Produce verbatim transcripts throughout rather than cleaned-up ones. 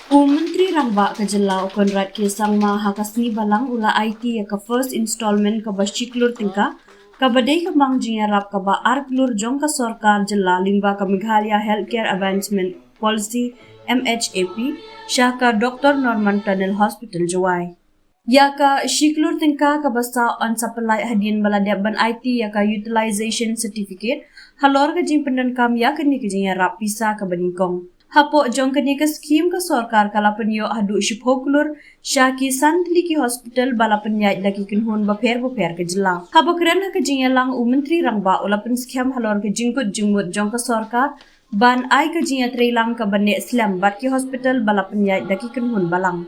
U Myntri Rangbah ka Jylla u Conrad K Sangma ha ka sngi Balang u la aiti ïa ka first installment kaba shi klur tyngka, kaba dei ka mang jingïarap kaba ar klur jong ka sorkar jylla lyngba ka Meghalaya Healthcare Advancement Policy, M H A P, sha ka Doctor Norman Tunnel Hospital Jowai. Ïa ka shi klur tyngka kaba sa yn sa pynlait hadien ba la dep ban aiti ïa ka utilization certificate halor ka jingpyndonkam ïa kane ka jingïarap pisa kaba nyngkong. Hapoh jong kane ka skhim ka sorkar ka la pynïoh haduh shiphew klur sha ki san tylli ki hospital ba la pynïaid da ki kynhun bapher bapher ka jylla. Haba kren ha ka jingïalang u Myntri Rangbah u la pynskhem halor ka jingkut jingmut jong ka sorkar ban ai ka jingïatreilang kaba neh slem bad ki hospital ba la pynïaid da ki kynhun balang.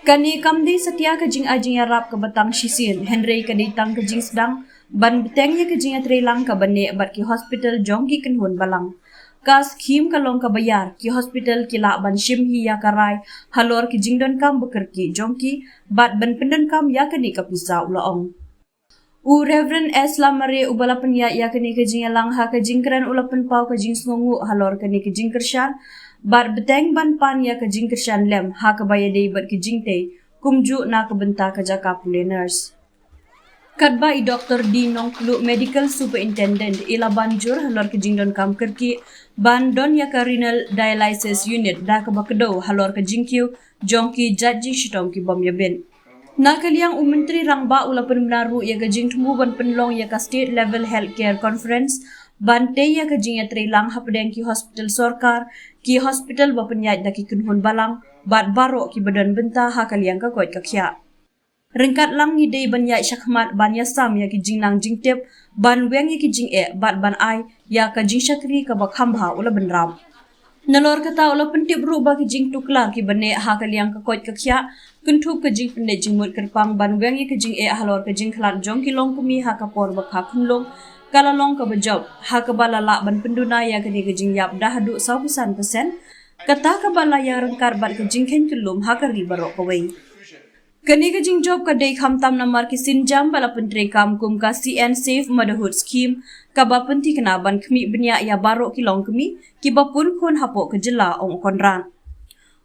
Kane kam dei satia ka jingai jingïarap kaba tang shisien, hynrei ka dei tang ka jingsdang ban bteng ïa ka jingïatreilang kaba neh bad ki hospital jong ki kynhun balang. Ka skhim ka long kaba ïar, ki hospital ki lah ban shim hi ïa ka rai halor ki jingdonkam ba kyrkieh jong ki bad ban pyndonkam ïa kane ka pisa, u la ong. U Reverend S Lamare uba la pynïaid ïa kane ka jingïalang ha ka jingkren u la pynpaw ka jingsngewnguh halor kane ka jingkyrshan bad bteng ban pan ïa ka jingkyrshan lem ha kaba ïadei bad ka jingtei kumjuh na ka bynta ka jaka pule nurse. Katba i Doctor D Nongkluh, Medical Superintendent, i la ban jur halor ka jingdonkam kyrkieh ban don ïa ka renal dialysis unit da kaba kdew halor ka jingkiew jong ki jait jingshitom ki bym ïabit. Na ka liang u Myntri Rangbah u la pynbna ruh ïa ka jingthmu ban pynlong ïa ka State Level Healthcare Conference ban tei ïa ka jingïatreilang hapdeng ki hospital sorkar, ki hospital ba pynïaid da ki kynhun balang bad baroh kiba don bynta ha ka liang ka koit ka khiah. Ryngkat lang ngi dei ban ïaid shakhmat ban ïasam ïa ki jingnang jingtip, ban weng ïa ki jingeh bad ban ai ïa ka jingshakri kaba kham bha, u la bynrap. Nalor kata u la pyntip ruh ba ki jingtuklar kiba neh ha ka liang ka koit ka khiah, kynthup ka jingpynleit jingmut kyrpang ban weng ïa ka jingeh halor ka jingkhlad jong ki longkmie ha ka por ba kha khunlung, ka la long kaba jop, ha kaba la lah ban pynduna ïa kane ka jingïap da haduh sawphew san percent, kata kaba la ïaryngkat bad ka jingkheiñ kyllum ha ka ri baroh kawei. Kane ka jingjop ka dei khamtam namar ki sienjam ba la pyntreikam kum ka C N Safe Motherhood Scheme, kaba pynthikna ban khmih bniah ïa baroh ki longkmie kiba pun khun hapoh ka jylla, ong u Conrad.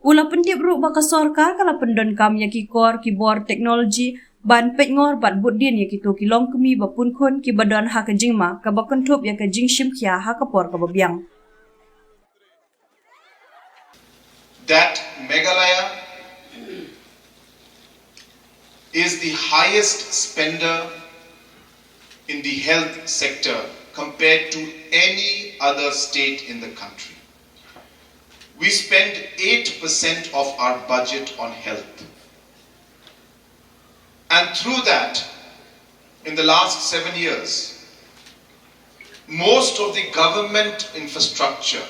U la pyntip ruh ba ka sorkar ka la pyndonkam ïa ki kor ki bor teknoloji ban peitngor bad buddien ïa kito ki longkmie ba pun khun kiba don ha ka jingma kaba kynthup ïa ka jingshim khia ha ka por kaba biang. That Meghalaya is the highest spender in the health sector compared to any other state in the country. We spend eight percent of our budget on health. And through that, in the last seven years, most of the government infrastructure,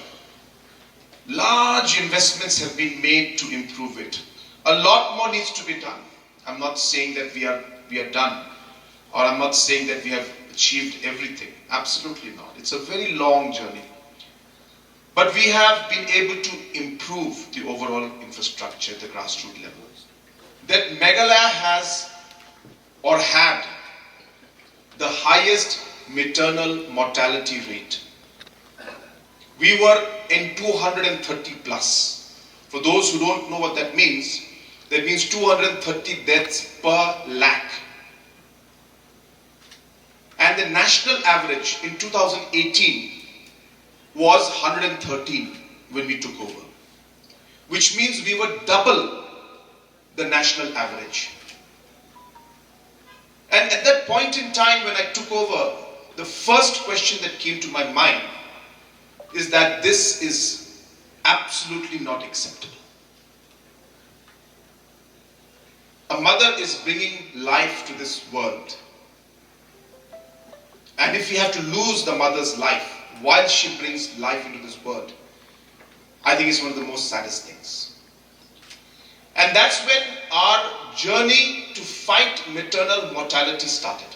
large investments have been made to improve it. A lot more needs to be done. I'm not saying that we are, we are done, or I'm not saying that we have achieved everything. Absolutely not. It's a very long journey. But we have been able to improve the overall infrastructure at the grassroots level. That Meghalaya has or had the highest maternal mortality rate. We were in two hundred thirty plus. For those who don't know what that means, that means two hundred thirty deaths per lakh. And the national average in two thousand eighteen was one hundred thirteen when we took over, which means we were double the national average. And at that point in time when I took over, the first question that came to my mind is that this is absolutely not acceptable. A mother is bringing life to this world. And if we have to lose the mother's life while she brings life into this world, I think it's one of the most saddest things. And that's when our journey to fight maternal mortality started.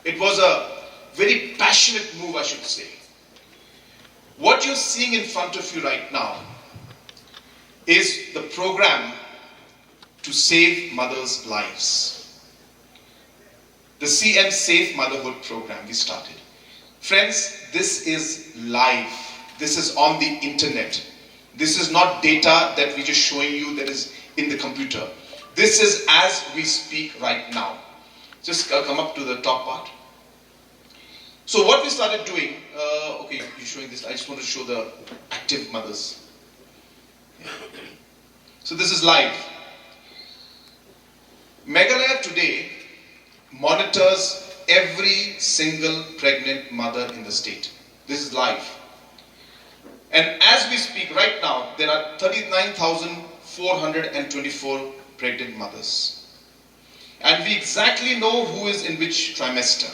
It was a very passionate move, I should say. What you're seeing in front of you right now is the program to save mothers' lives. The C M Safe Motherhood program we started. Friends, this is life. This is on the internet. This is not data that we're just showing you that is in the computer. This is as we speak right now. Just uh, come up to the top part. So what we started doing, uh, okay, you're showing this. I just want to show the active mothers. So this is live. Meghalaya today monitors every single pregnant mother in the state. This is live. And as we speak right now, there are thirty-nine thousand four hundred and twenty-four pregnant mothers. And we exactly know who is in which trimester.